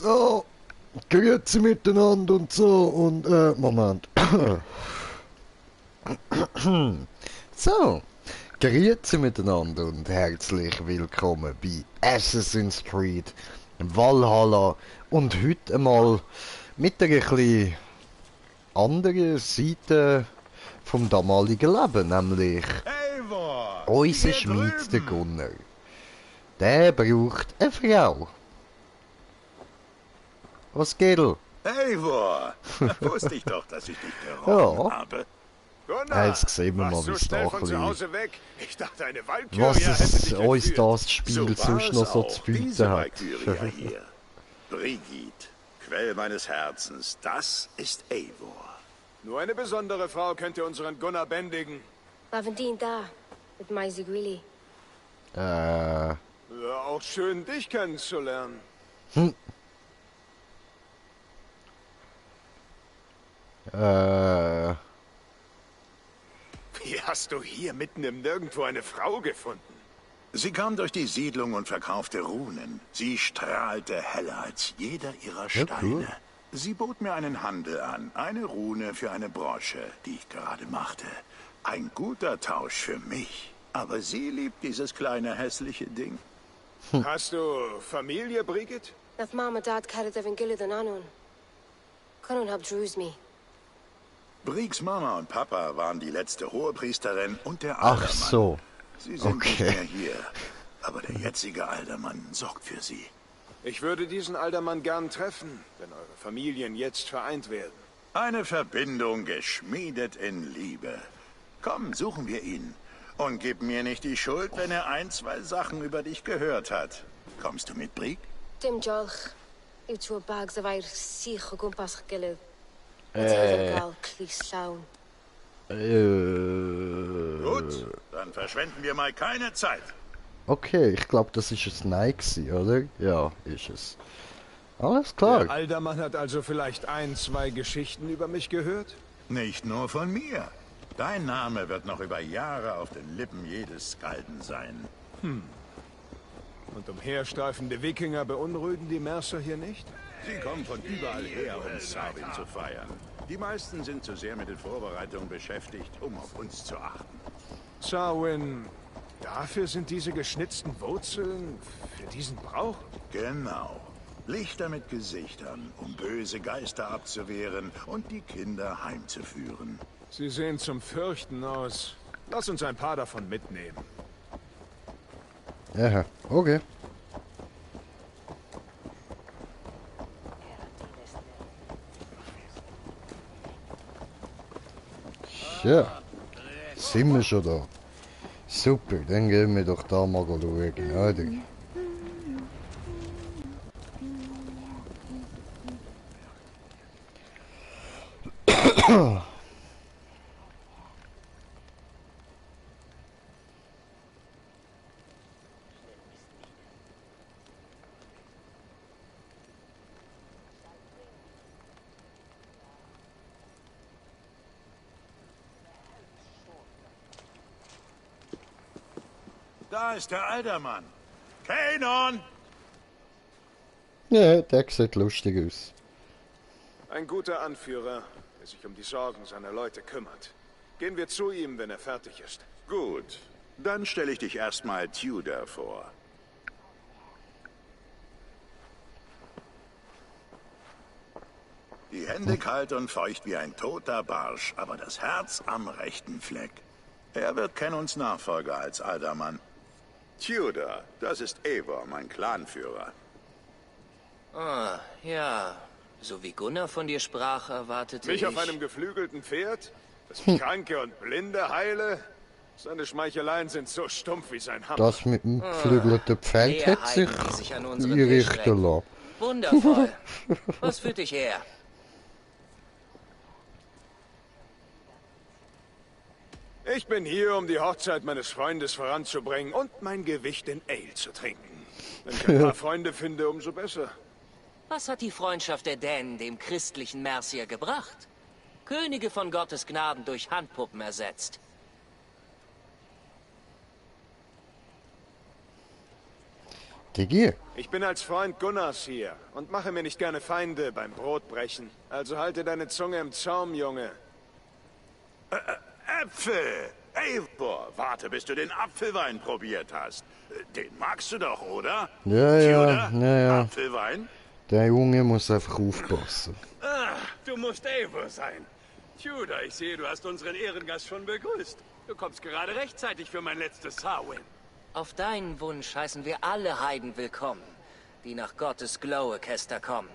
So, grüezi miteinander und so und Moment. So, grüezi miteinander und herzlich willkommen bei Assassin's Creed Valhalla und heute einmal mit einer etwas anderen Seite vom damaligen Leben, nämlich Eivor, unser hier Schmied, der drüben. Gunnar. Der braucht eine Frau. Was geht? Eivor, wusste ich doch, dass ich dich gerochen Ja. habe. Jetzt sehen wir mal, warst wie so es da schnell ein von zu bisschen, Hause weg. Ich dachte, eine Valkyrie was hätte es dich uns entführt. das Spiel So war sonst es noch so auch, zu bieten diese hat. Valkyrie hier. Brigitte, Quell meines Herzens, das ist Eivor. Nur eine besondere Frau könnte unseren Gunnar bändigen. Lavendine da, mit Maisie Greeley. Ja, auch schön, dich kennenzulernen. Wie hast du hier mitten im Nirgendwo eine Frau gefunden? Sie kam durch die Siedlung und verkaufte Runen. Sie strahlte heller als jeder ihrer Steine. cool. Sie bot mir einen Handel an. Eine Rune für eine Brosche, die ich gerade machte. Ein guter Tausch für mich. Aber sie liebt dieses kleine hässliche Ding. Hast du Familie, Brigitte? Nath Mama Dad carried Evan Gillard and Anun. Couldn't help Drews me. Briggs Mama und Papa waren die letzte Hohepriesterin und der Ach Aldermann. so. Sie sind nicht Okay. mehr hier, aber der jetzige Aldermann sorgt für sie. Ich würde diesen Aldermann gern treffen, wenn eure Familien jetzt vereint werden. Eine Verbindung geschmiedet in Liebe. Komm, suchen wir ihn. Und gib mir nicht die Schuld, wenn er ein, zwei Sachen über dich gehört hat. Kommst du mit, Brig? Dim Jolch. You two bags of air sich o gwmpas gilydd. Gael clis llawn. Gut, dann verschwenden wir mal keine Zeit. Okay, ich glaube, das ist ein Nein gewesen, oder? Ja, ist es. Alles klar. Der Aldermann hat also vielleicht ein, zwei Geschichten über mich gehört? Nicht nur von mir. Dein Name wird noch über Jahre auf den Lippen jedes Skalden sein. Und umherstreifende Wikinger beunruhigen die Mercer hier nicht? Sie kommen von überall her, um Sabin zu feiern. Die meisten sind zu sehr mit den Vorbereitungen beschäftigt, um auf uns zu achten. Sarwin, dafür sind diese geschnitzten Wurzeln für diesen Brauch? Genau. Lichter mit Gesichtern, um böse Geister abzuwehren und die Kinder heimzuführen. Sie sehen zum Fürchten aus. Lass uns ein paar davon mitnehmen. Ja, okay. Ja, sind wir schon da. Super, dann gehen wir doch da mal schauen, oder? Da ist der Aldermann. Kanon! Ja, der sieht lustig aus. Ein guter Anführer, der sich um die Sorgen seiner Leute kümmert. Gehen wir zu ihm, wenn er fertig ist. Gut, dann stelle ich dich erstmal Tudor vor. Die Hände kalt und feucht wie ein toter Barsch, aber das Herz am rechten Fleck. Er wird Canons Nachfolger als Aldermann. Tudor, das ist Eivor, mein Clanführer. Ah, ja. So wie Gunnar von dir sprach, erwartete Mich ich... auf einem geflügelten Pferd, das Kranke und Blinde heile? Seine Schmeicheleien sind so stumpf wie sein Hammer. Das mit dem geflügelten Pferd Leer hat sich halten die sich an unseren Tisch einrichten recken. lassen. Wundervoll. Was führt dich her? Ich bin hier, um die Hochzeit meines Freundes voranzubringen und mein Gewicht in Ale zu trinken. Wenn ich ein paar Freunde finde, umso besser. Was hat die Freundschaft der Dänen dem christlichen Mercier gebracht? Könige von Gottes Gnaden durch Handpuppen ersetzt. Digi? Ich bin als Freund Gunnars hier und mache mir nicht gerne Feinde beim Brotbrechen. Also halte deine Zunge im Zaum, Junge. Äpfel! Eivor, warte, bis du den Apfelwein probiert hast. Den magst du doch, oder? Ja, Tudor? ja. Apfelwein? Der Junge muss einfach aufpassen. Ah, du musst Eivor sein. Tudor, ich sehe, du hast unseren Ehrengast schon begrüßt. Du kommst gerade rechtzeitig für mein letztes Samhain. Auf deinen Wunsch heißen wir alle Heiden willkommen, die nach Gottes Glow-Orchester kommen.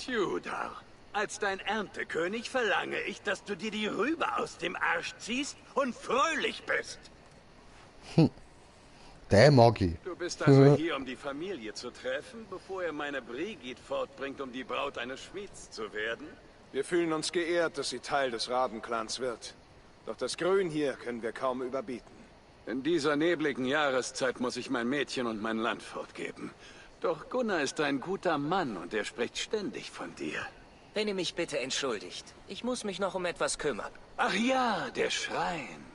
Tudor, als dein Erntekönig verlange ich, dass du dir die Rübe aus dem Arsch ziehst und fröhlich bist. Der mag ich. Du bist also hier, um die Familie zu treffen, bevor er meine Brigid fortbringt, um die Braut eines Schmieds zu werden? Wir fühlen uns geehrt, dass sie Teil des Rabenclans wird. Doch das Grün hier können wir kaum überbieten. In dieser nebligen Jahreszeit muss ich mein Mädchen und mein Land fortgeben. Doch Gunnar ist ein guter Mann und er spricht ständig von dir. Wenn ihr mich bitte entschuldigt, ich muss mich noch um etwas kümmern. Ach ja, der Schrein.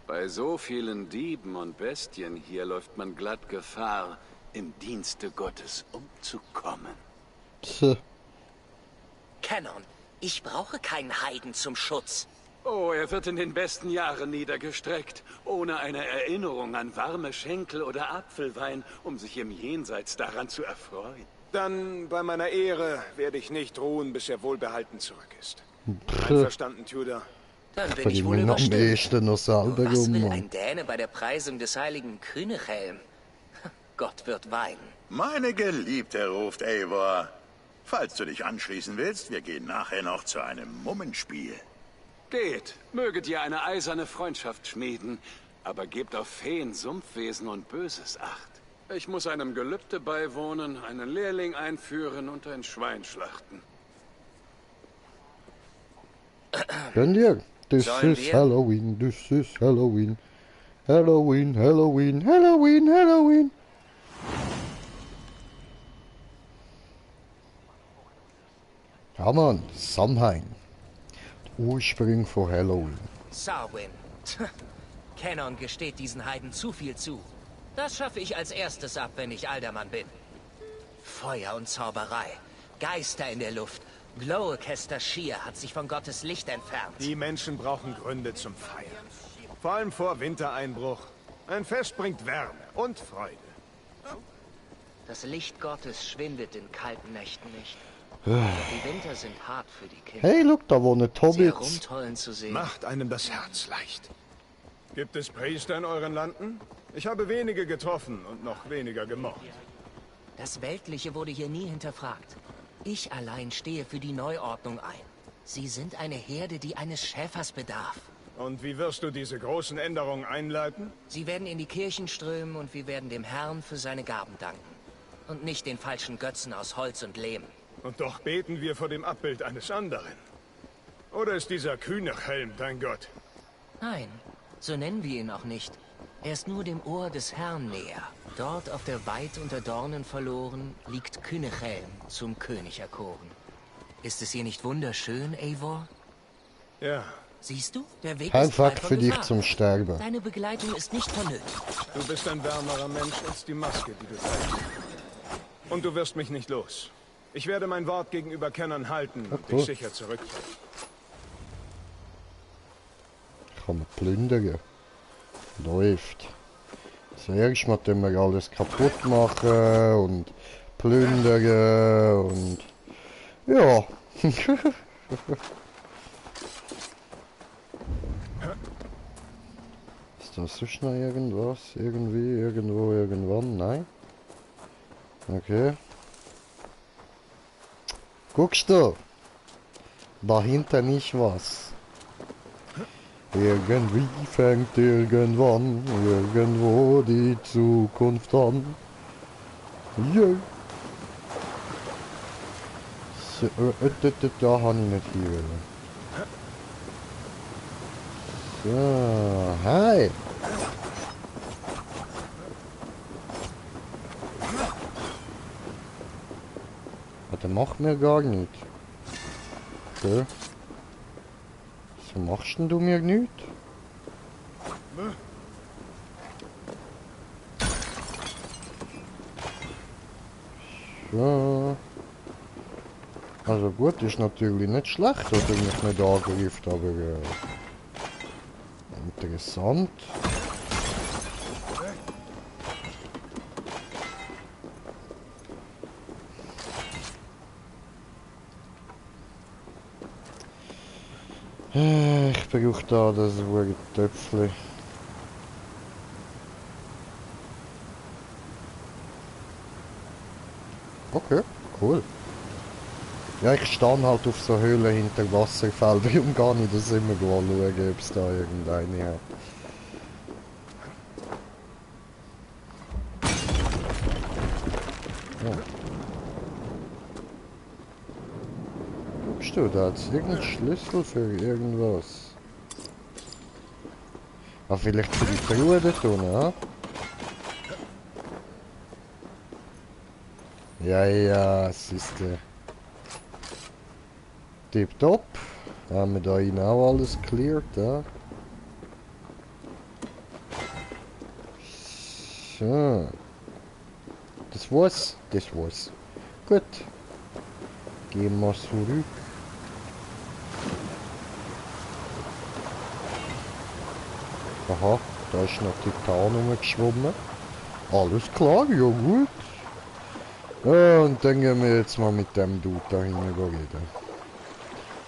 Bei so vielen Dieben und Bestien hier läuft man glatt Gefahr, im Dienste Gottes umzukommen. Pse. Canon, ich brauche keinen Heiden zum Schutz. Oh, er wird in den besten Jahren niedergestreckt, ohne eine Erinnerung an warme Schenkel oder Apfelwein, um sich im Jenseits daran zu erfreuen. Dann, bei meiner Ehre, werde ich nicht ruhen, bis er wohlbehalten zurück ist. Einverstanden, Tudor? Dann bin Weil ich ich wohl mir noch am überstimmt. ehesten noch selber Was will gemacht. ein Däne bei der Preisung des heiligen Könighelm? Gott wird weinen. Meine Geliebte, ruft Eivor. Falls du dich anschließen willst, wir gehen nachher noch zu einem Mummenspiel. Geht, möget ihr eine eiserne Freundschaft schmieden, aber gebt auf Feen, Sumpfwesen und Böses Acht. Ich muss einem Gelübde beiwohnen, einen Lehrling einführen und ein Schwein schlachten. Könnt ihr? This Sollen is wir? Halloween, this is Halloween. Halloween, Halloween, Halloween, Halloween. Ja, Mann, Samhain. Der Ursprung von Halloween. Sarwin. Canon gesteht diesen Heiden zu viel zu. Das schaffe ich als erstes ab, wenn ich Aldermann bin. Feuer und Zauberei, Geister in der Luft. Glow-Orchester Schier hat sich von Gottes Licht entfernt. Die Menschen brauchen Gründe zum Feiern. Vor allem vor Wintereinbruch. Ein Fest bringt Wärme und Freude. Das Licht Gottes schwindet in kalten Nächten nicht. Doch die Winter sind hart für die Kinder. Hey, look, da wohnen Sie Hobbits. herumtollen zu sehen. Macht einem das Herz leicht. Gibt es Priester in euren Landen? Ich habe wenige getroffen und noch weniger gemocht. Das Weltliche wurde hier nie hinterfragt. Ich allein stehe für die Neuordnung ein. Sie sind eine Herde, die eines Schäfers bedarf. Und wie wirst du diese großen Änderungen einleiten? Sie werden in die Kirchen strömen und wir werden dem Herrn für seine Gaben danken. Und nicht den falschen Götzen aus Holz und Lehm. Und doch beten wir vor dem Abbild eines anderen. Oder ist dieser Kühnerhelm dein Gott? Nein, so nennen wir ihn auch nicht. Er ist nur dem Ohr des Herrn näher. Dort auf der Weit unter Dornen verloren liegt Kynechelm zum König erkoren. Ist es hier nicht wunderschön, Eivor? Ja, Siehst du, der Weg Kein ist frei Fakt von für dich Gefahr. zum Sterben. Deine Begleitung ist nicht vonnöten. du bist ein wärmerer Mensch als die Maske, die du trägst. Und du wirst mich nicht los. Ich werde mein Wort gegenüber Kennern halten und cool. dich sicher zurückbringen. Kann man plündern. Läuft. Zuerst mal tun wir alles kaputt machen und plündern und... Ja. Ist da sonst noch irgendwas? Irgendwie, irgendwo, irgendwann? Nein? Okay. Guckst du? Da hinten ist was. Irgendwie fängt irgendwann irgendwo die Zukunft an. Yeah. So, da habe ich nicht hier. So, hi. Der macht mir gar nicht. Okay. So machst denn du mir nicht? So. Also gut, ist natürlich nicht schlecht, dass er mich nicht angreift, aber interessant. Ich brauche da das Töpfchen. Okay, cool. Ja, ich stehe halt auf so Höhlen hinter Wasserfeldern und gar nicht das immer anschauen, ob es da irgendeine hat. Ja. Guckst du, da hat es irgendeinen Schlüssel für irgendwas. Ah, vielleicht für die Truhe da tun, ja? Ja, ja, siehste. Tipptopp. Haben wir da innen auch alles cleared, ja? So. Das war's. Das war's. Gut. Gehen wir zurück. Aha, da ist noch Titan rumgeschwommen. Alles klar, ja gut. Ja, und dann gehen wir jetzt mal mit dem Dude da hinten reden.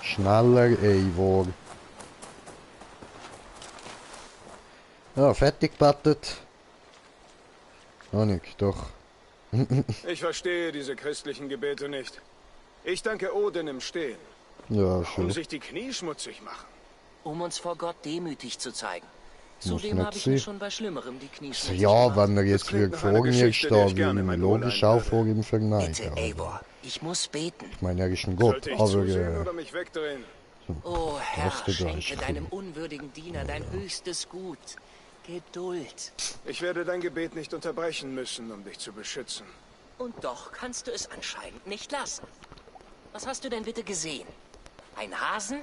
Schneller, Eivor. Ja, fertig gebettet. Ah, nicht, doch. Ich verstehe diese christlichen Gebete nicht. Ich danke Odin im Stehen. Ja, schön. Um sich die Knie schmutzig machen. Um uns vor Gott demütig zu zeigen. Muss Zudem nicht habe ich sein. mir schon bei Schlimmerem die Knie schmutzig Ja, gemacht. wenn er jetzt klingt wirklich nach einer vor mir Geschichte, die steht, ich gerne will ich mein logisch Ohr auch einladen vor ihm verneinen. Bitte, Aber, Eivor, ich muss beten. ich meine, er ist ein Gott, Sollte ich aber zusehen oder mich wegdrehen? Oh Herr, hast du da schenke nicht deinem drin. unwürdigen Diener dein höchstes Gut. Geduld. Ich werde dein Gebet nicht unterbrechen müssen, um dich zu beschützen. Und doch kannst du es anscheinend nicht lassen. Was hast du denn bitte gesehen? Ein Hasen?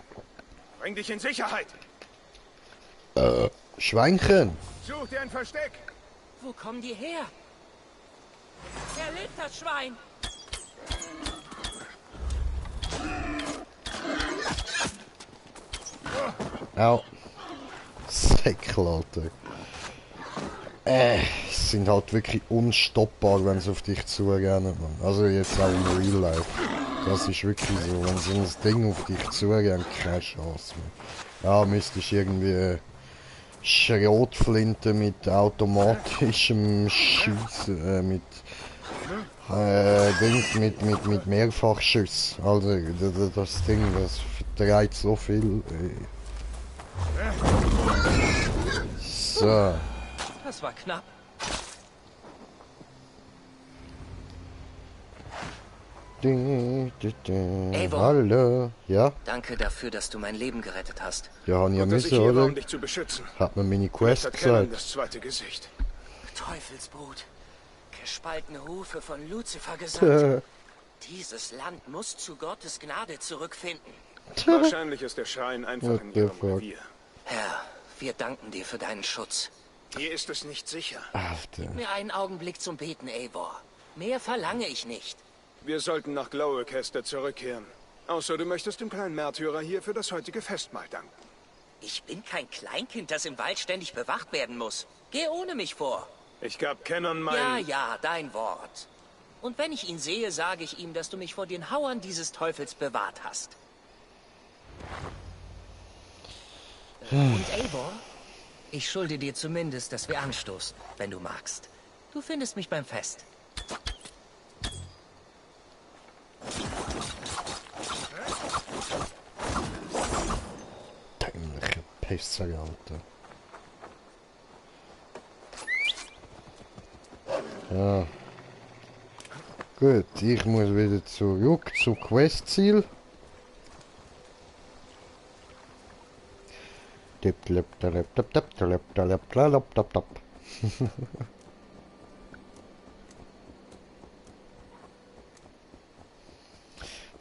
Bring dich in Sicherheit! Schweinchen. Such dir ein Versteck! Wo kommen die her? Er lebt, das Schwein! Au. Säcklater. Es sind halt wirklich unstoppbar, wenn sie auf dich zurennen. Mann. Also jetzt auch im Real Life. Das ist wirklich so, wenn so ein Ding auf dich zurennt, keine Chance mehr. Ja, müsstest irgendwie Schrotflinte mit automatischem Schießen, mit Mehrfachschuss. Also das Ding, das vertreibt so viel. So. Das war knapp. Eivor. Hallo. Ja? Danke dafür, dass du mein Leben gerettet hast. Ja, han ja Gut, dass ich müssen, hier war, oder? um dich zu beschützen. Hat man meine Vielleicht Quest hat Kenan gesagt. das zweite Gesicht. Teufelsbrut. Gespaltene Hufe von Luzifer gesandt. Dieses Land muss zu Gottes Gnade zurückfinden. Wahrscheinlich ist der Schrein einfach What in the ihrem fuck? Revier. Herr, wir danken dir für deinen Schutz. Hier ist es nicht sicher. Alter. Mir einen Augenblick zum Beten, Eivor. Mehr verlange ich nicht. Wir sollten nach Gloucester zurückkehren. Außer du möchtest dem kleinen Märtyrer hier für das heutige Festmahl danken. Ich bin kein Kleinkind, das im Wald ständig bewacht werden muss. Geh ohne mich vor. Ich gab Kenan mein... Ja, ja, dein Wort. Und wenn ich ihn sehe, sage ich ihm, dass du mich vor den Hauern dieses Teufels bewahrt hast. Und Eivor, ich schulde dir zumindest, dass wir anstoßen, wenn du magst. Du findest mich beim Fest. Dämliche Pisser, Alter. Ja. Gut, ich muss wieder zurück zum Questziel. Was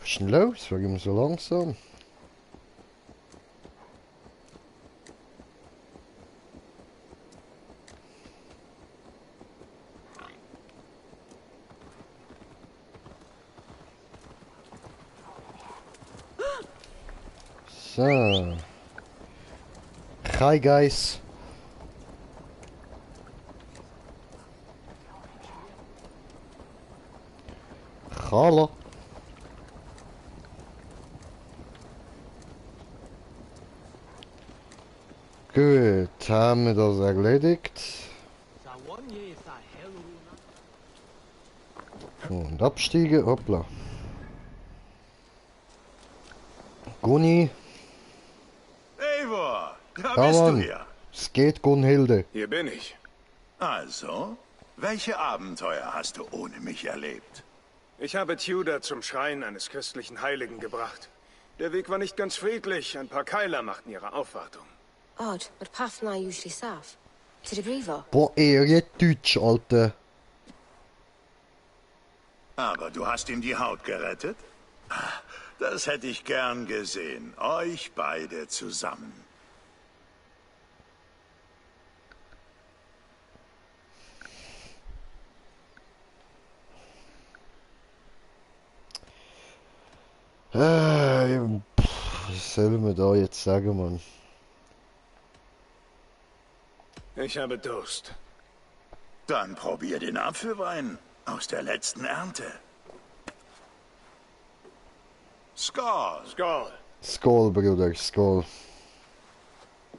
ist denn los? Warum so langsam? So. Hi guys. Hallo. Gut, haben wir das erledigt. Und absteigen, hoppla. Gunni. Eivor, da Ja, bist du Mann. ja. Es geht, Gunhilde. Hier bin ich. Also, welche Abenteuer hast du ohne mich erlebt? Ich habe Tudor zum Schrein eines christlichen Heiligen gebracht. Der Weg war nicht ganz friedlich. Ein paar Keiler machten ihre Aufwartung. Odd, but path now usually south. To the Grievo. Boah, Ehre Deutsch, Alter. Aber du hast ihm die Haut gerettet? Das hätte ich gern gesehen. Euch beide zusammen. Was sollen wir da jetzt sagen, Mann? Ich habe Durst. Dann probier den Apfelwein aus der letzten Ernte. Skål! Skål. Skål, Bruder, Skål.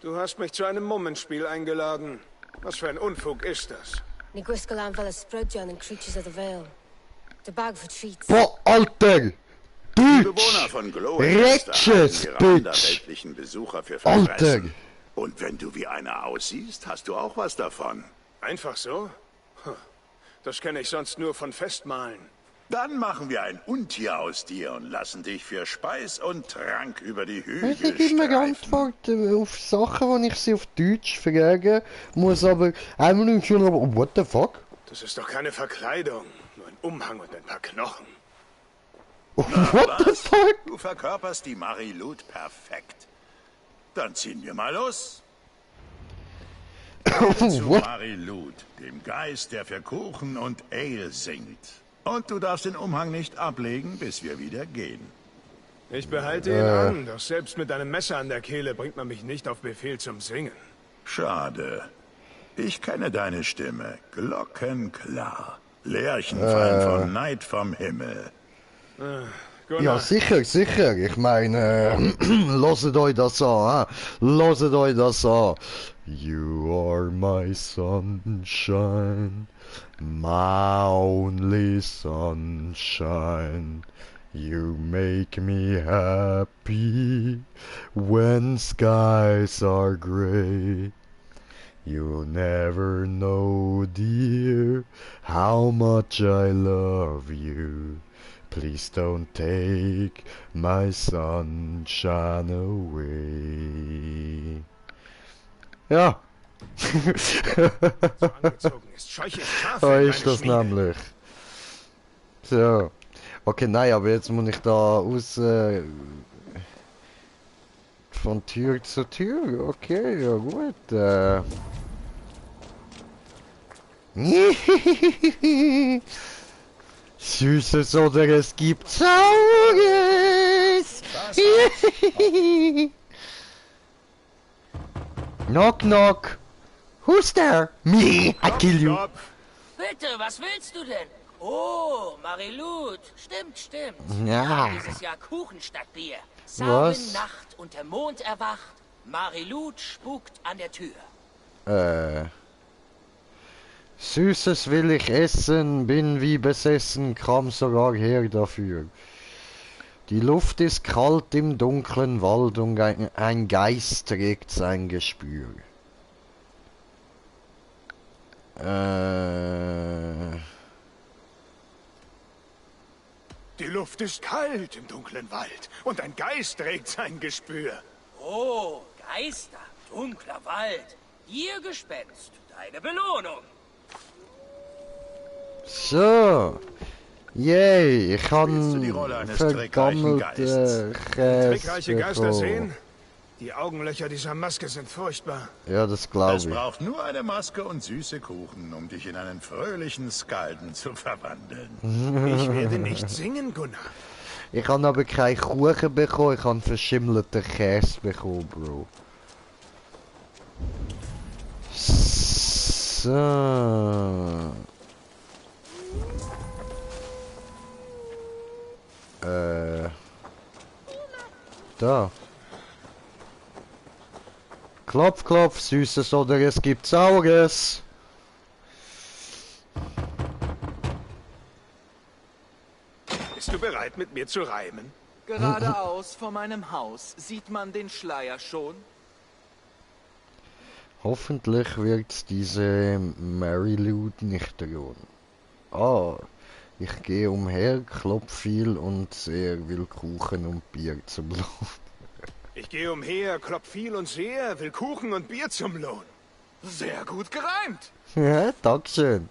Du hast mich zu einem Mummenspiel eingeladen. Was für ein Unfug ist das? Ni gwisgo am fel y Sprudgeon and Creatures of the Vale. The bag for treats. Boah, Alter! Die Deutsch! Bewohner von Retsches, halten ihre Bitch. anderweltlichen Besucher für Alter! verfressen. Und wenn du wie einer aussiehst, hast du auch was davon. Einfach so? Das kenne ich sonst nur von Festmahlen. Dann machen wir ein Untier aus dir und lassen dich für Speis und Trank über die Hügel Ich gebe mir streifen. Antworten auf Sachen, wenn ich sie auf Deutsch frage, muss aber einmal nicht schon, aber what the fuck? Das ist doch keine Verkleidung. Nur ein Umhang und ein paar Knochen. What the Was? fuck? Du verkörperst die Marilut perfekt. Dann ziehen wir mal los. Zu What? Marilut, dem Geist, der für Kuchen und Ale singt. Und du darfst den Umhang nicht ablegen, bis wir wieder gehen. Ich behalte ihn an, doch selbst mit einem Messer an der Kehle bringt man mich nicht auf Befehl zum Singen. Schade. Ich kenne deine Stimme. Glockenklar. Lerchen fallen von Neid vom Himmel. Gunnar, Ja, sicher, sicher. Ich meine, loset euch das an, loset euch das an. You are my sunshine, my only sunshine. You make me happy when skies are gray. You'll never know, dear, how much I love you. Please don't take my sunshine away. Ja. angezogen ist, scheuche ich Schafe So in ist meine das Schmiede. nämlich. So. Okay, nein, aber jetzt muss ich da aus... von Tür zu Tür. Okay, ja gut. Süßes oder es gibt Saures. Knock knock. Who's there? Me. I kill you. Stopp! Bitte, was willst du denn? Oh, Marilut. Stimmt, stimmt. Ja. Dieses Jahr Kuchen statt Bier. Was? Nacht und der Mond erwacht. Marilut spukt an der Tür. Süßes will ich essen, bin wie besessen, kam sogar her dafür. Die Luft ist kalt im dunklen Wald und ein Geist trägt sein Gespür. Die Luft ist kalt im dunklen Wald und ein Geist trägt sein Gespür. Oh, Geister, dunkler Wald. Ihr Gespenst, deine Belohnung. So. Yay, ich Spielst du die kann Rolle eines trickreichen vergammelte Käse Trickreiche Geister bekommen. sehen? Die Augenlöcher dieser Maske sind furchtbar. Ja, das glaube Es ich. braucht nur eine Maske und süße Kuchen, um dich in einen fröhlichen Skalden zu verwandeln. Ich werde nicht singen, Gunnar. Ich habe aber keinen Kuchen bekommen, ich habe verschimmelten Käse bekommen, Bro. So. Da. Klopf, klopf, Süßes oder es gibt Saures. Bist du bereit, mit mir zu reimen? Geradeaus vor meinem Haus sieht man den Schleier schon. Hoffentlich wird diese Mary Lou nicht drohen. Ah, ich gehe umher, klopf viel und er will Kuchen und Bier zum Lohn. Ich gehe umher, klopf viel und sehr, will Kuchen und Bier zum Lohn. Sehr gut gereimt. Ja, dankeschön.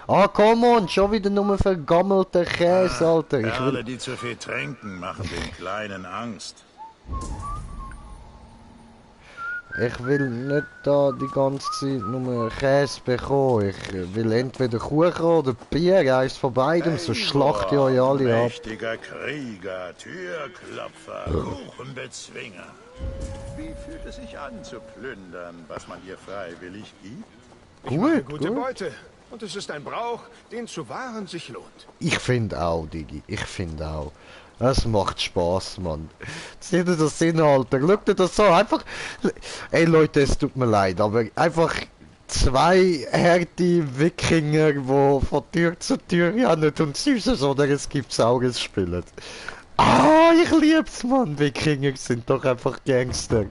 Ah, come on, schon wieder nur vergammelter Käse, Alter. Ich Alle, will... die zu viel trinken, machen den Kleinen Angst. Ich will nicht da die ganze Zeit nur Käse bekommen. Ich will entweder Kuchen oder Bier, eins von beidem, so schlacht ihr euch alle ab. Mächtiger Krieger, Türklopfer, Kuchenbezwinger. Wie fühlt es sich an, zu plündern, was man ihr freiwillig gibt? Ich mache Gut, gute gut. Beute. Und es ist ein Brauch, den zu wahren sich lohnt. Ich finde auch, Digi, ich finde auch. Es macht Spaß, Mann. Seht ihr das hin, Alter? Schaut ihr das so? Einfach... Ey, Leute, es tut mir leid, aber einfach... Zwei harte Wikinger, die von Tür zu Tür rennen und Süßes oder es gibt Saures spielen. Ah, ich lieb's, Mann. Wikinger sind doch einfach Gangster.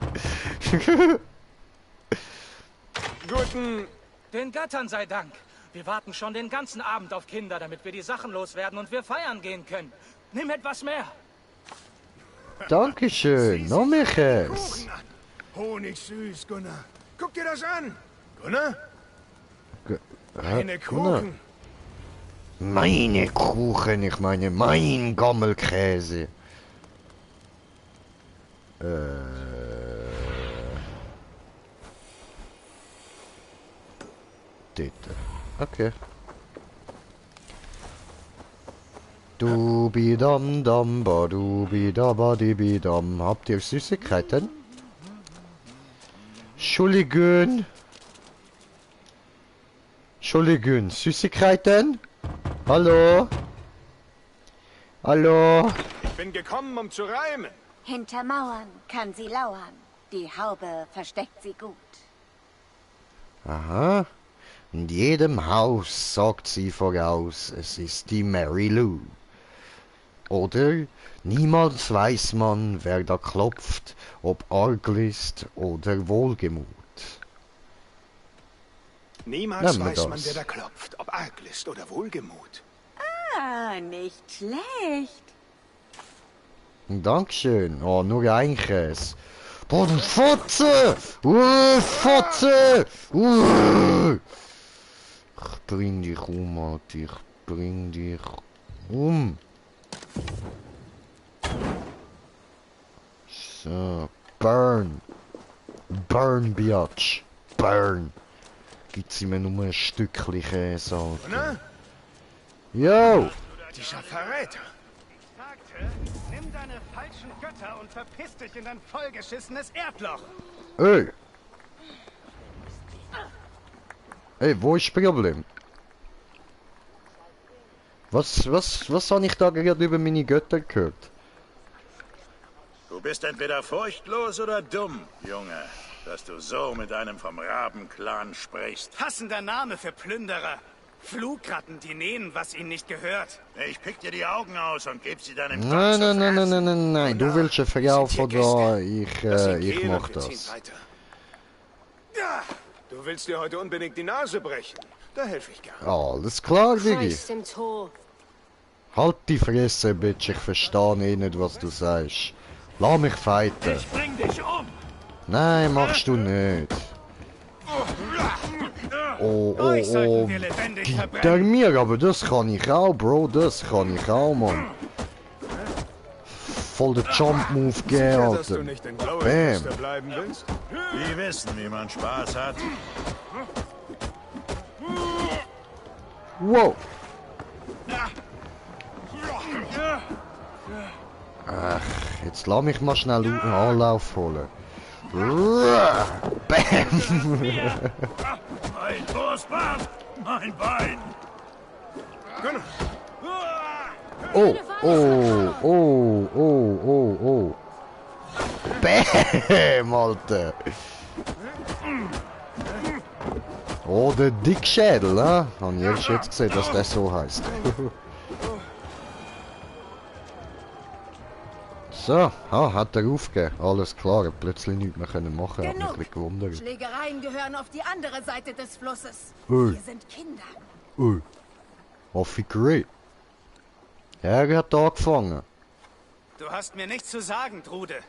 Guten... Den Göttern sei Dank. Wir warten schon den ganzen Abend auf Kinder, damit wir die Sachen loswerden und wir feiern gehen können. Nimm etwas mehr. Dankeschön. Noch mehr Käse. Kuchen an. Honigsüß, Gunnar. Guck dir das an. Gunnar, eine Gunnar. Kuchen. Meine Kuchen, ich meine mein Gammelkäse. Dort. Okay. Dubidam dam ba dubidaba dibidam. Habt ihr Süßigkeiten? Entschuldigung. Entschuldigung, Süßigkeiten? Hallo? Hallo? Ich bin gekommen, um zu reimen. Hinter Mauern kann sie lauern. Die Haube versteckt sie gut. Aha. In jedem Haus sagt sie voraus, es ist die Mary Lou. Oder niemals weiß man, wer da klopft, ob Arglist oder Wohlgemut. Niemals Nehmen wir weiß man, das. wer da klopft, ob Arglist oder Wohlgemut. Ah, nicht schlecht. Dankeschön. Oh, nur ein Käse. Boah, du Fotze! Fotze! Ich bring dich um, Alter. Ich bring dich um. So, burn. Burn, Biatch. Burn. Gibt's mir nur ein Stückchen Käse, Alter. Gunnar, Yo! dieser Verräter. Sagte, nimm deine falschen Götter und verpiss dich in dein vollgeschissenes Erdloch. Ey! Ey, wo ist das Problem? Was habe ich da gerade über meine Götter gehört? Du bist entweder furchtlos oder dumm, Junge, dass du so mit einem vom Rabenclan sprichst. Passender Name für Plünderer. Flugratten, die nähen, was ihnen nicht gehört. Ich pick dir die Augen aus und geb sie deinem Nein, Gott zu nein, nein, nein, fressen. nein, nein, nein, du willst eine Frau von da, ich mach Wir ziehen das. weiter. Ja, du willst dir heute unbedingt die Nase brechen. Da helfe ich gern. Alles klar, Digi. Christ im Tor. Halt die Fresse, Bitch, ich verstehe eh nicht, was du sagst. Lass mich fighten. Ich bring dich um. Nein, machst du nicht. Oh, Euch oh, sollten oh. wir lebendig Gib verbrennen. mir, aber das kann ich auch, Bro, das kann ich auch, Mann. Voll der Jump-Move geben, Sicher, dass du Alter. nicht in blauer Bam. Küste bleiben willst? Die wissen, wie man Spaß hat. Wow. Ach, jetzt lass mich mal schnell einen Anlauf holen. Bam! Mein Brustband! Mein Bein! Oh, oh, oh, oh, oh, oh. Bam, Alter! Oh, der Dickschädel, ne? Hab ich erst jetzt gesehen, dass der so heisst. So, hat er aufgegeben. Alles klar, hat plötzlich nichts mehr können machen. Hat mich ein bisschen gewundert. Schlägereien gehören auf die andere Seite des Flusses. Ui. Wir sind Kinder. Ui. Hoffe ich great. Er hat angefangen. Du hast mir nichts zu sagen, Trude.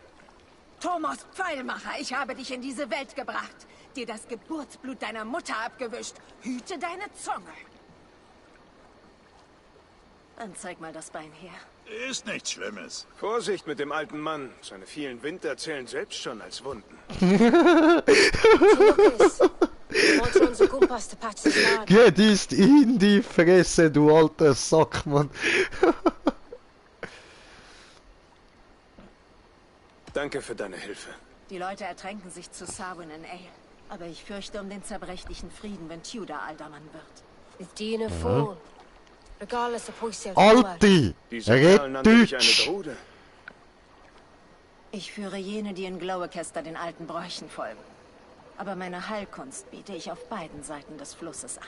Thomas Pfeilmacher, ich habe dich in diese Welt gebracht. Dir das Geburtsblut deiner Mutter abgewischt. Hüte deine Zunge. Dann zeig mal das Bein her. Ist nichts Schlimmes. Vorsicht mit dem alten Mann. Seine vielen Winter zählen selbst schon als Wunden. Geht ist in die Fresse, du alter Sack, Mann. Danke für deine Hilfe. Die Leute ertränken sich zu Samhain in Ale. Aber ich fürchte um den zerbrechlichen Frieden, wenn Tudor Aldermann wird. Alti! Red Deutsch! Ich führe jene, die in Glowacaster den alten Bräuchen folgen. Aber meine Heilkunst biete ich auf beiden Seiten des Flusses an.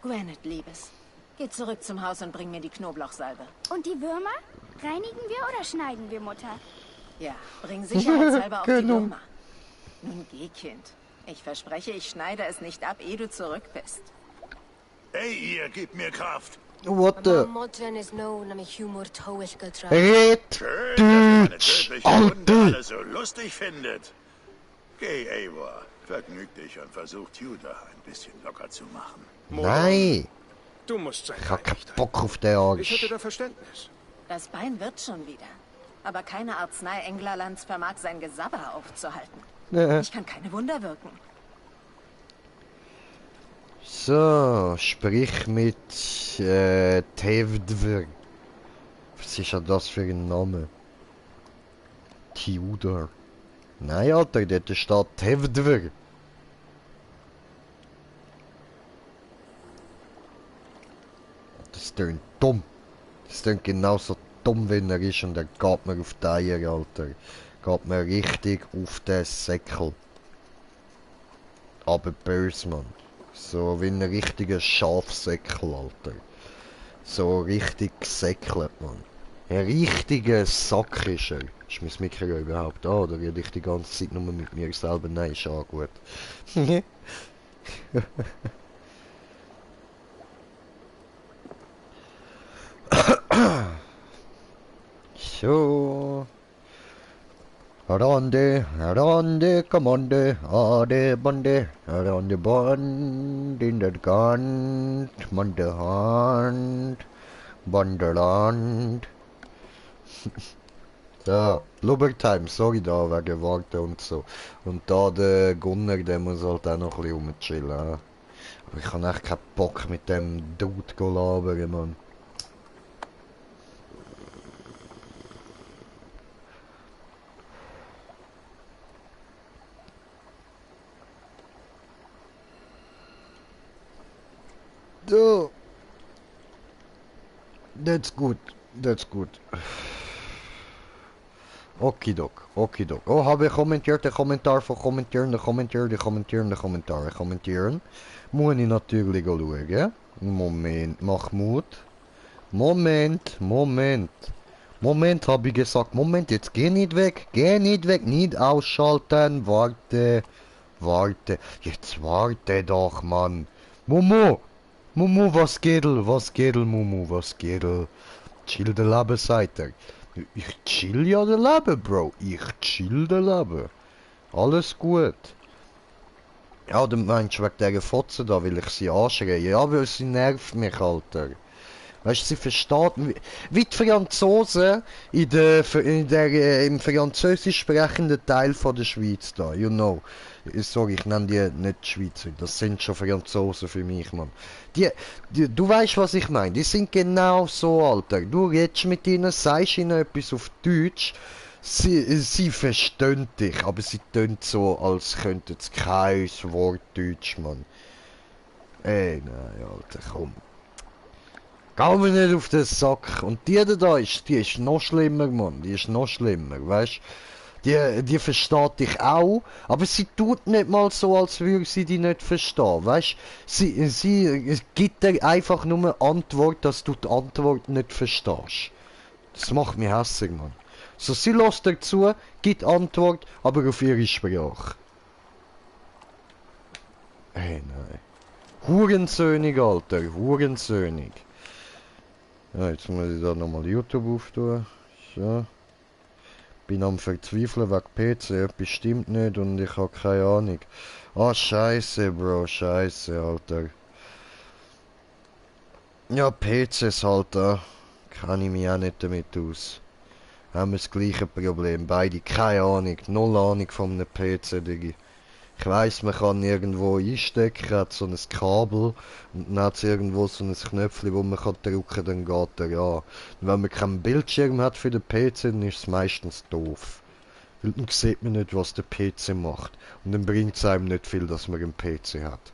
Gweneth, Liebes, geh zurück zum Haus und bring mir die Knoblauchsalbe. Und die Würmer? Reinigen wir oder schneiden wir, Mutter? Ja, bring sicherheitshalber auf die Würmer. Nun geh, Kind. Ich verspreche, ich schneide es nicht ab, ehe du zurück bist. Hey, ihr, gebt mir Kraft. What the? Red Schön, dass Deutsch! ihr meine tödliche Wunde Alti! alle so lustig findet. Geh, Eivor. Vergnüg dich und versuch Tudor ein bisschen locker zu machen. Nein! Du musst sein. Ich hab keinen Bock auf den Arsch. Ich hätte da Verständnis. Das Bein wird schon wieder. Aber keine Arznei Englerlands vermag sein Gesabber aufzuhalten. Ich kann keine Wunder wirken. So, sprich mit Tevdver. Was ist ja das für ein Name? Tudor. Nein, Alter, dort steht Tevdver. Das tönt dumm. Das tönt genauso dumm, wenn er ist und er geht mir auf die Eier, Alter. Geht mir richtig auf den Säckel. Aber böse, Mann. So wie ein richtiger Schafsäckel, Alter. So richtig gesäckelt, Mann. Ein richtiger Sack ist er. Ist mein Mikro überhaupt da? Oder rede ich die ganze Zeit nur mit mir selber? Nein, ist auch gut. So. Ronde, Ronde, Kommande, Ade, Bande, Ronde, Band, in der Gant, Mande, Hand, Banderland. So, Blubbertime, sorry da, wegen Warten und so. Und da der Gunnar, der muss halt auch noch ein bisschen rumchillen. Aber ich habe echt keinen Bock mit dem Dude zu labern, Mann. So. That's good. That's good. Okidok, okidok. Oh, habe ich kommentiert, den Kommentar von kommentieren. Kommentieren. Muss ich natürlich schauen. Moment, Mahmoud. Moment, habe ich gesagt. Moment, jetzt geh nicht weg, nicht ausschalten. Warte. Jetzt warte doch, Mann. Momo, was geht, Mumu, was geht? Chill de Leben, sagt er. Ich chill ja de Leben, Bro. Ich chill de Leben. Alles gut. Ja, der Mensch wegen dieser Fotze da will ich sie anschreien. Ja, weil sie nervt mich, Alter. Weißt du, sie versteht, wie die Franzosen im französisch sprechenden Teil von der Schweiz da, you know. Sorry, ich nenne die nicht Schweizer, das sind schon Franzosen für mich, Mann. Du weißt, was ich meine, die sind genau so, Alter. Du redest mit ihnen, sagst ihnen etwas auf Deutsch, sie verstehen dich, aber sie tun so, als könnten sie kein Wort Deutsch, Mann. Ey, nein, Alter, komm. Geh mir nicht auf den Sack. Und die da die ist noch schlimmer, Mann. Die ist noch schlimmer, weißt du? Die versteht dich auch, aber sie tut nicht mal so, als würde sie dich nicht verstehen, weißt du? Sie gibt dir einfach nur eine Antwort, dass du die Antwort nicht verstehst. Das macht mich hässlich, Mann. So, sie lässt dir zu, gibt Antwort, aber auf ihre Sprache. Ey, nein. Hurensöhnig, Alter, hurensöhnig. Ja, jetzt muss ich da nochmal YouTube auftun. So. Bin am Verzweifeln wegen PC, etwas stimmt nicht und ich habe keine Ahnung. Ah, scheiße, Bro, scheiße, Alter. Ja, PCs halt, da kann ich mich auch nicht damit aus. Haben wir das gleiche Problem, beide keine Ahnung, null Ahnung von einem PC, Digi. Ich weiss, man kann irgendwo einstecken, hat so ein Kabel und dann hat es irgendwo so ein Knöpfchen, wo man kann drücken, dann geht er an. Und wenn man keinen Bildschirm hat für den PC, dann ist es meistens doof. Weil dann sieht man nicht, was der PC macht. Und dann bringt es einem nicht viel, dass man einen PC hat.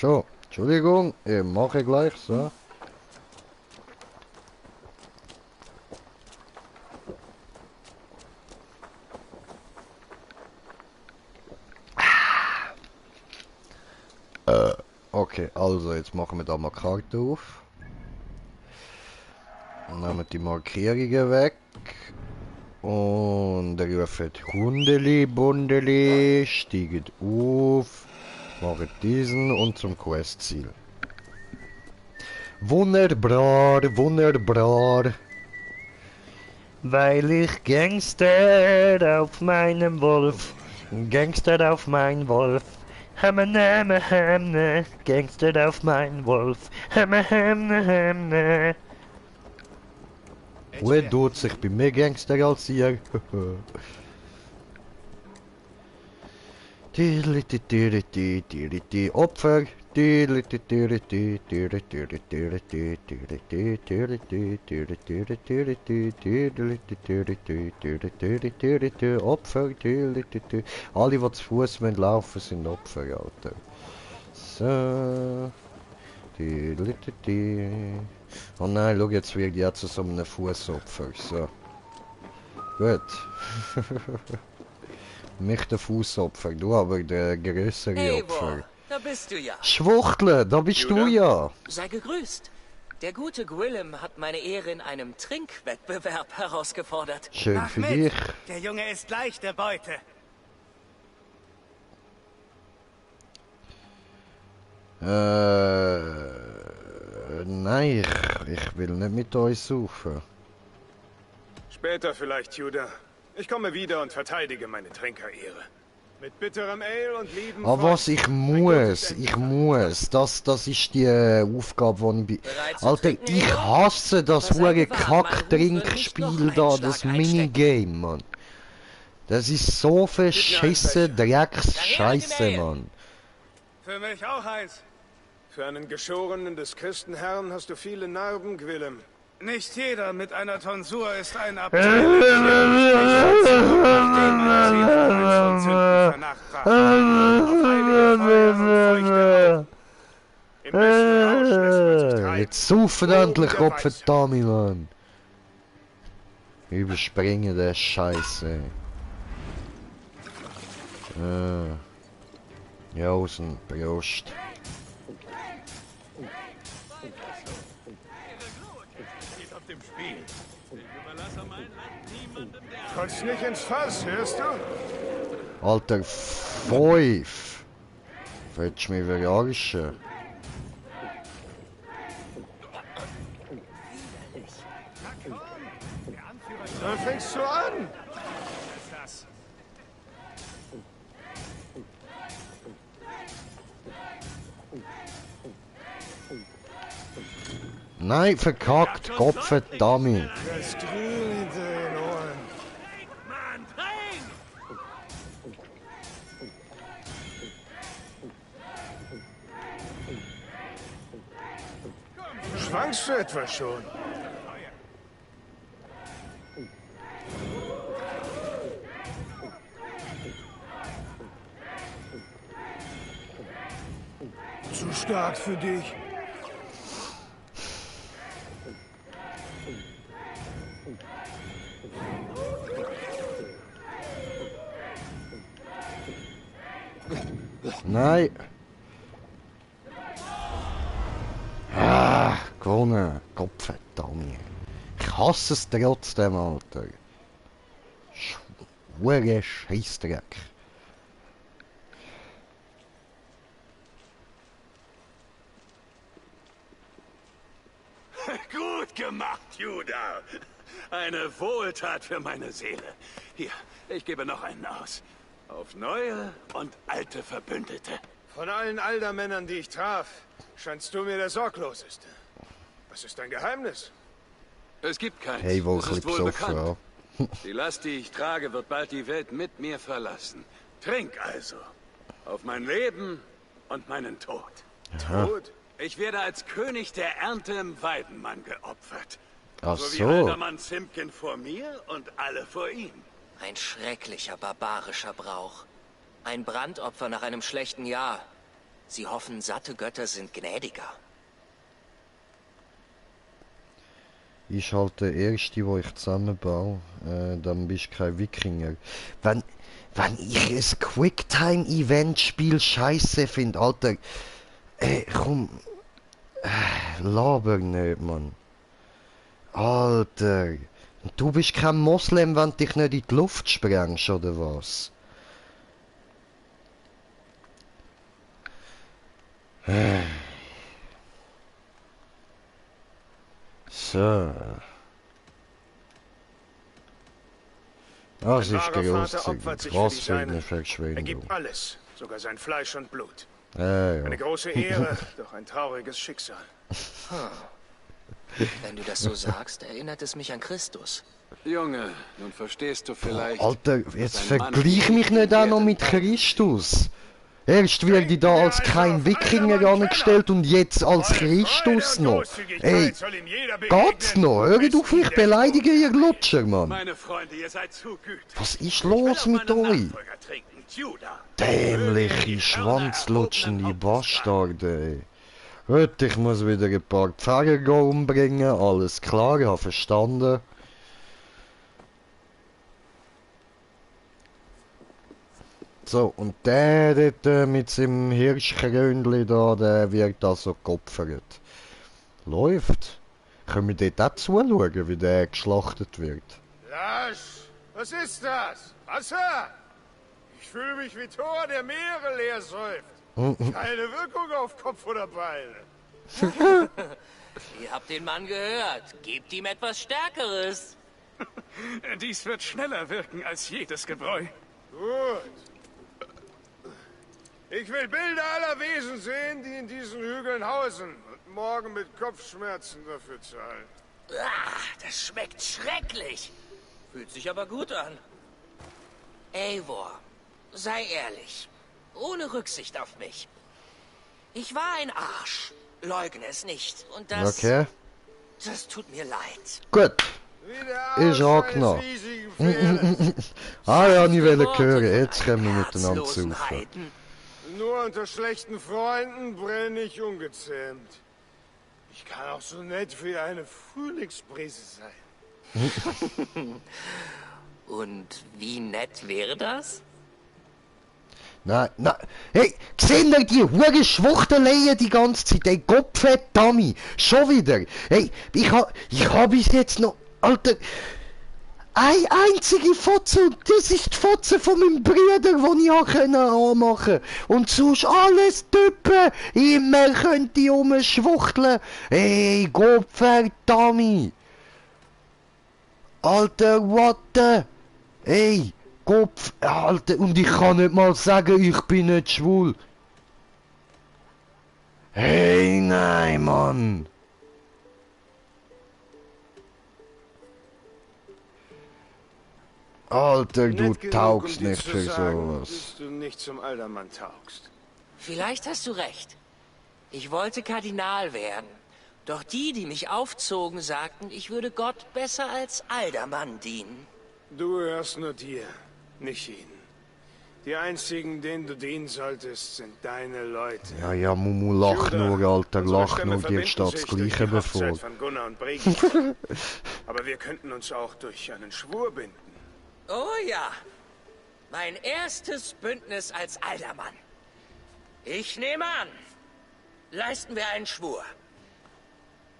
So, Entschuldigung, ich mache gleich so. Okay, also jetzt machen wir da mal Karte auf. Nehmen die Markierungen weg. Und rufen Hundeli, Bundeli, steigen auf, machen diesen und zum Questziel. Wunderbar, wunderbar. Weil ich Gangster auf meinem Wolf, Gangster auf mein Wolf. Hemme, hemme, Gangster auf mein Wolf. Hemme. Wo tut sich bei mir Gangster als ihr? Opfer. Opfer. Alle, die zu Fuß laufen, sind Opfer, Alter. So. Oh nein, schau, jetzt wird jetzt so einem Fußopfer. So. Gut. Mich der Fußopfer, du aber der größere Opfer. Da bist du ja. Schwuchtle, da bist du ja. Sei gegrüßt. Der gute Gwillem hat meine Ehre in einem Trinkwettbewerb herausgefordert. Schön für dich. Der Junge ist leichte Beute. Nein, ich will nicht mit euch suchen. Später vielleicht, Judah. Ich komme wieder und verteidige meine Trinkerehre. Mit bitterem Ale und lieben... Aber was ich muss, das ist die Aufgabe, die ich bin... Alter, ich hasse das hure Kack-Trinkspiel da, das Minigame, Mann. Das ist so verschissen Drecks-Scheiße, Mann. Für mich auch eins. Für einen Geschorenen des Christenherrn hast du viele Narben, Gwillem. Nicht jeder mit einer Tonsur ist ein Jetzt saufen endlich, Gottverdammt, Mann. Überspringen der Scheiße. Jausen, Prost. Kommst nicht ins Fass, hörst du? Alter, 5. Willst du mich verarschen? Dann fängst du an. Nein, verkackt, Gottverdammt. Das Grün hinter den Ohren. Mann, drehen! Schwankst du etwa schon? Zu stark für dich. Nein. Ah, gewonnen. Gottverdammt. Ich hasse es trotzdem, Alter. Schwere Scheissdreck. Gut gemacht, Judah. Eine Wohltat für meine Seele. Hier, ich gebe noch einen aus. Auf neue und alte Verbündete. Von allen Aldermännern, die ich traf, scheinst du mir der sorgloseste. Was ist dein Geheimnis? Es gibt keins. Hey, wo das ich ist wohl besoffen, bekannt. ja. Die Last, die ich trage, wird bald die Welt mit mir verlassen. Trink also. Auf mein Leben und meinen Tod. Aha. Tod? Ich werde als König der Ernte im Weidenmann geopfert. Ach so wie so. Aldermann Simpkin vor mir und alle vor ihm. Ein schrecklicher, barbarischer Brauch. Ein Brandopfer nach einem schlechten Jahr. Sie hoffen, satte Götter sind gnädiger. Ich halt der Erste, wo ich zusammenbaue. Dann bist du kein Wikinger. Wenn ich ein Quicktime-Event-Spiel scheiße finde, Alter. Komm. Laber nicht, Mann. Alter. Du bist kein Moslem, wenn du dich nicht in die Luft sprengst, oder was? So. Das ist Vater opfert großzügig. sich Was für die für eine Seinen. Er Verschwendung. gibt alles, sogar sein Fleisch und Blut. Ja. Eine große Ehre, doch ein trauriges Schicksal. Wenn du das so sagst, erinnert es mich an Christus. Junge, nun verstehst du vielleicht... Alter, jetzt dass ein Mann vergleich mich nicht auch noch mit Christus. Erst wird ich da als kein Wikinger angestellt und jetzt als Christus noch. Ey, geht's noch? Hört auf mich beleidigen, ihr Lutscher, Mann. Meine Freunde, ihr seid zu gütig. Was ist los mit euch? Dämliche, schwanzlutschende Bastarde, ey. Gut, ich muss wieder ein paar Pfäger umbringen, alles klar, ich habe verstanden. So, und der dort mit seinem Hirschkrönli da, der wird also geopfert. Läuft. Können wir dort auch zuschauen, wie der geschlachtet wird? Lasch, was ist das? Wasser? Ich fühle mich wie Thor, der Meere leer säuft. Keine Wirkung auf Kopf oder Beine. Ihr habt den Mann gehört. Gebt ihm etwas Stärkeres. Dies wird schneller wirken als jedes Gebräu. Gut. Ich will Bilder aller Wesen sehen, die in diesen Hügeln hausen und morgen mit Kopfschmerzen dafür zahlen. Das schmeckt schrecklich. Fühlt sich aber gut an. Eivor, sei ehrlich. Ohne Rücksicht auf mich. Ich war ein Arsch. Leugne es nicht. Und das... Okay. Das tut mir leid. Gut. Wie der Ist Arsch auch eines noch. riesigen Pferdes. Ja, ich wollte Worte hören. von Jetzt können wir einem miteinander herzlosen saufen. Heiden. Nur unter schlechten Freunden brenne ich ungezähmt. Ich kann auch so nett wie eine Frühlingsbrise sein. Und wie nett wäre das? Nein. Hey, sehen ihr die hure Schwuchteleien die ganze Zeit? Ey, Gottverdammt. Schon wieder. Hey, ich hab bis jetzt noch... Alter... Eine einzige Fotze, und das ist die Fotze von meinem Bruder, die ich anmachen konnte. Und sonst alles Typen. Immer könnt ihr rumschwuchteln. Ey, Gottverdammt. Alter, what the... Ey, Kopf, Alter, und ich kann nicht mal sagen, ich bin nicht schwul. Hey, nein, Mann. Alter, du Nett genug, taugst um dir nicht zu für sagen, sowas. dass du nicht zum Aldermann taugst. Vielleicht hast du recht. Ich wollte Kardinal werden. Doch die mich aufzogen, sagten, ich würde Gott besser als Aldermann dienen. Du hörst nur dir, nicht ihnen. Die einzigen, denen du dienen solltest, sind deine Leute. Ja, ja, Mumu, lach nur, Alter, Unsere lach Stämme nur, dir steht das verbinden sich Gleiche durch die bevor. Hochzeit von Gunnar und Bregen. Aber wir könnten uns auch durch einen Schwur binden. Oh ja, mein erstes Bündnis als Aldermann. Ich nehme an, leisten wir einen Schwur.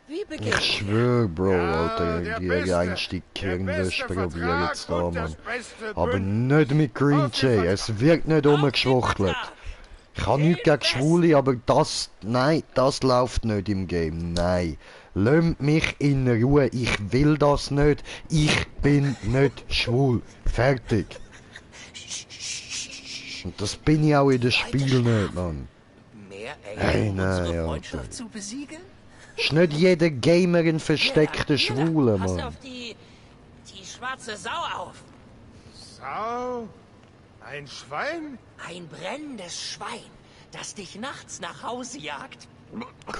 Wie beginnen Ich schwör, Bro, Ja, Alter, der die beste- Einstieg der Kirnwäsch beste probier Vertrag jetzt da, und Mann. das beste Aber Bündnis. nicht mit Green Jay, es wird nicht rumgeschwuchtelt. Ich habe nichts gegen Schwule, aber das, nein, das läuft nicht im Game, nein. Lasst mich in Ruhe, ich will das nicht, ich bin nicht schwul. Fertig. Und das bin ich auch in dem Spiel nicht, Mann. mehr Hey, Engel, um nein, unsere Alter. Freundschaft zu besiegeln? Ist nicht jeder Gamer ein versteckter Schwule, Pass Mann. auf die schwarze Sau auf. Sau? Ein Schwein? Ein brennendes Schwein, das dich nachts nach Hause jagt.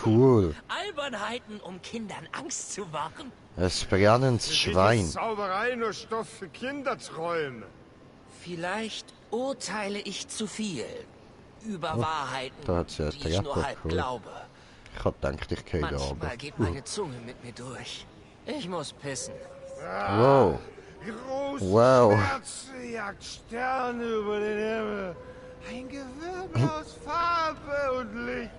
Cool. Albernheiten, um Kindern Angst zu machen. Ein brennendes Schwein. Ist Zauberei nur Stoff für Kinderträume? Vielleicht urteile ich zu viel über Wahrheiten, da hat sie ja die ich nur Treppe, halb cool. glaube. Ich hab gedacht, ich gehe da Manchmal runter. geht meine Zunge mit mir durch. Ich muss pissen. Wow. Große Wow. Schwärze jagt Sterne über den Himmel. Ein Gewirbel aus Farbe und Licht.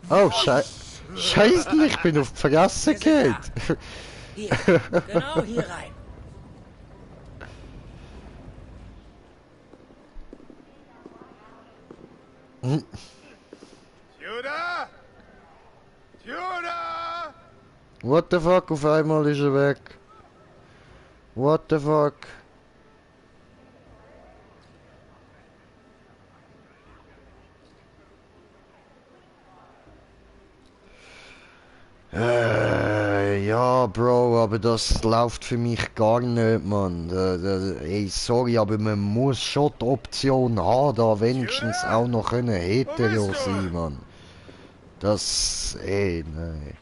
Oh, Scheiße, ich bin auf die Fresse geht. Hier, genau hier rein. Judah! Judah! What the fuck, auf einmal ist er weg. What the fuck? Ja, Bro, aber das läuft für mich gar nicht, Mann. Ey, sorry, aber man muss schon die Option haben, da wenigstens auch noch hetero sein, Mann. Das, nein.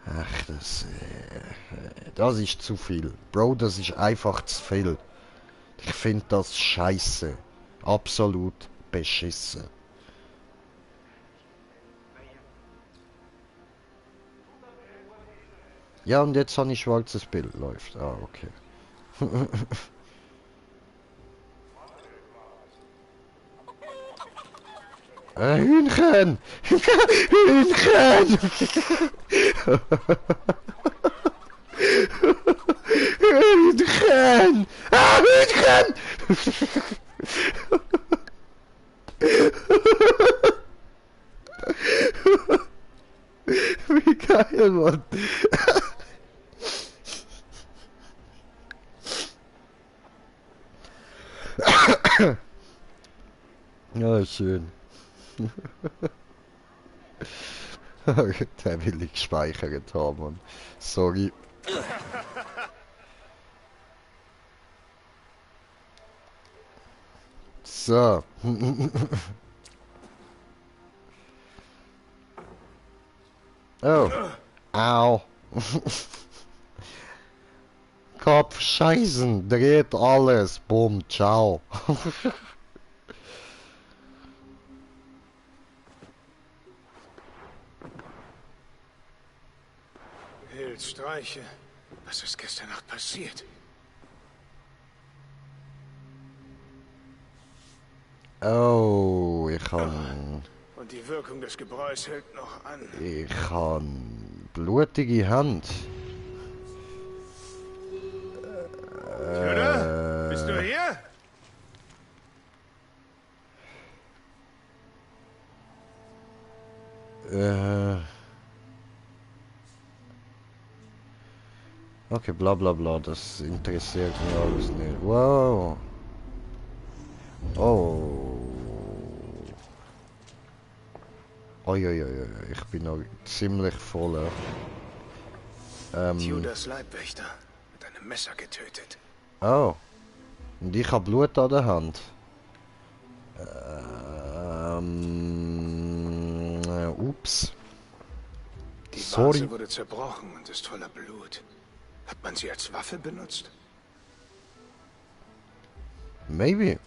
Ach, das ist zu viel. Bro, das ist einfach zu viel. Ich finde das scheiße. Absolut beschissen. Ja, und jetzt habe ich schwarzes Bild läuft. Ah, okay. Hühnchen! Hühnchen! Hühnchen! Ah, Hühnchen! Wie geil, Mann! Ja, schön. Der will ich gespeichert haben, Mann. Sorry. So. Oh. Au. Kopf scheißen, dreht alles. Bumm, ciao. Streiche. Was ist gestern Nacht passiert? Oh, ich kann... Und die Wirkung des Gebräus hält noch an. Ich kann... blutige Hand. Judah? Bist du hier? Okay, bla bla bla, das interessiert mich alles nicht. Wow. Oh. Uiuiui, ich bin noch ziemlich voll. Judas Leibwächter mit einem Messer getötet. Oh. Und ich habe Blut an der Hand. Ups. Die Sorry. Vase wurde zerbrochen und ist voller Blut. Hat man sie als Waffe benutzt? Maybe.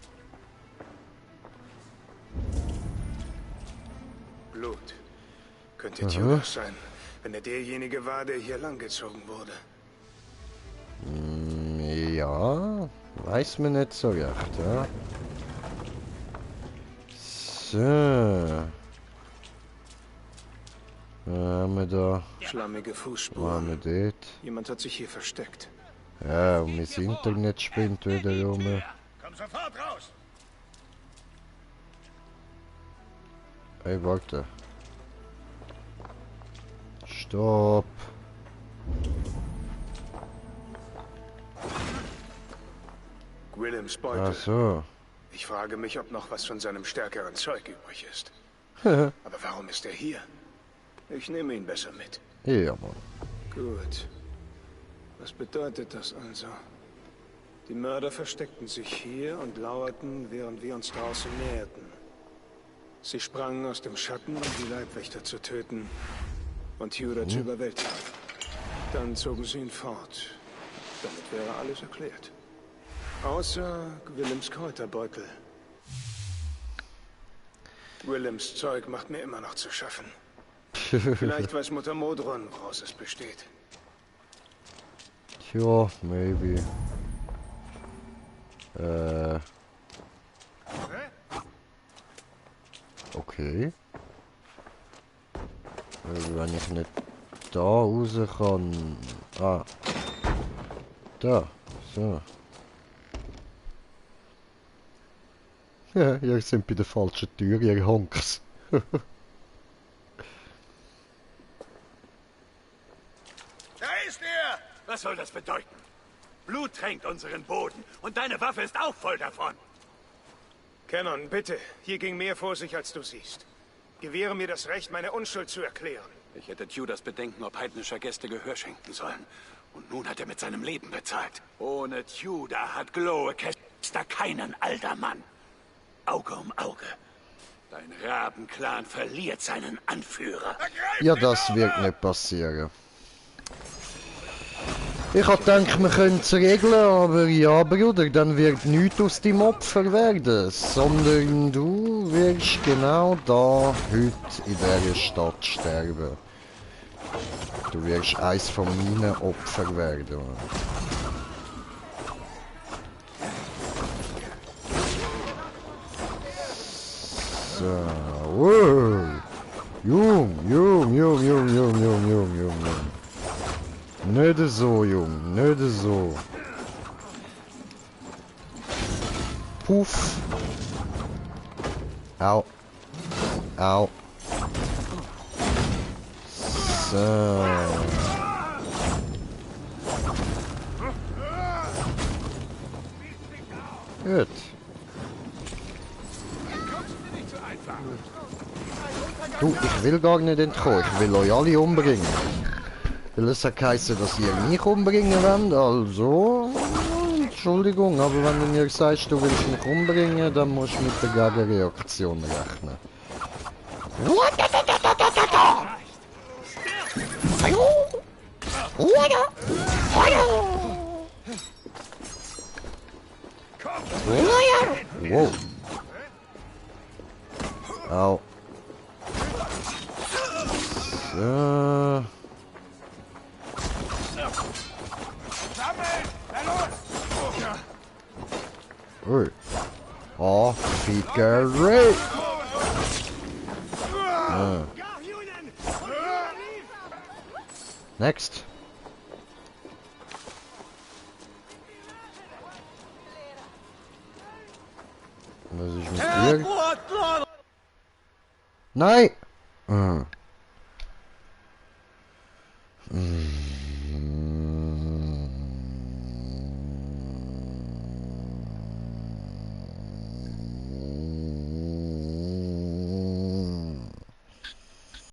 Blut. Könnte Judas sein, wenn er derjenige war, der hier langgezogen wurde. Ja, weiß man nicht so recht, ja. So. Haben wir da. Schlammige Haben Fußspuren. wir dort. Jemand hat sich hier versteckt. Ja, und mein Internet spinnt wieder rum. Komm sofort raus! Hey, warte. Stopp. Willems Beutel. Ach so. Ich frage mich, ob noch was von seinem stärkeren Zeug übrig ist. Aber warum ist er hier? Ich nehme ihn besser mit. Ja, Mann. Gut. Was bedeutet das also? Die Mörder versteckten sich hier und lauerten, während wir uns draußen näherten. Sie sprangen aus dem Schatten, um die Leibwächter zu töten und Tudor zu überwältigen. Dann zogen sie ihn fort. Damit wäre alles erklärt. Außer Willems Kräuterbeutel. Willems Zeug macht mir immer noch zu schaffen. Vielleicht weiß Mutter Modron, woraus es besteht. Tja, maybe. Okay. Wenn ich nicht da raus kann. Ah. Da. So. Ja, ihr seid bei der falschen Tür, ihr Honks. Da ist er! Was soll das bedeuten? Blut tränkt unseren Boden und deine Waffe ist auch voll davon. Cannon, bitte. Hier ging mehr vor sich, als du siehst. Gewähre mir das Recht, meine Unschuld zu erklären. Ich hätte Tudors Bedenken, ob heidnischer Gäste Gehör schenken sollen. Und nun hat er mit seinem Leben bezahlt. Ohne Tudor hat Gloecaster keinen Aldermann. Auge um Auge. Dein Rabenclan verliert seinen Anführer. Ja, das wird nicht passieren. Ich hab gedacht, wir können es regeln, aber ja, Bruder, dann wird nichts aus dem Opfer werden, sondern du wirst genau da heute in dieser Stadt sterben. Du wirst eins von meinen Opfern werden. So, wow. Jung. Nicht so, Jung, nicht so. Puff. Au. Au. So. Gut. Du, ich will gar nicht entkommen, ich will euch alle umbringen. Weil es hat geheißen, dass ihr mich umbringen wollt, also... Entschuldigung, aber wenn du mir sagst, du willst mich umbringen, dann musst du mit der Gegenreaktion rechnen. Wow. Au. So. Ui. Oh, Figure. Next. Was ist mit dir? Nein!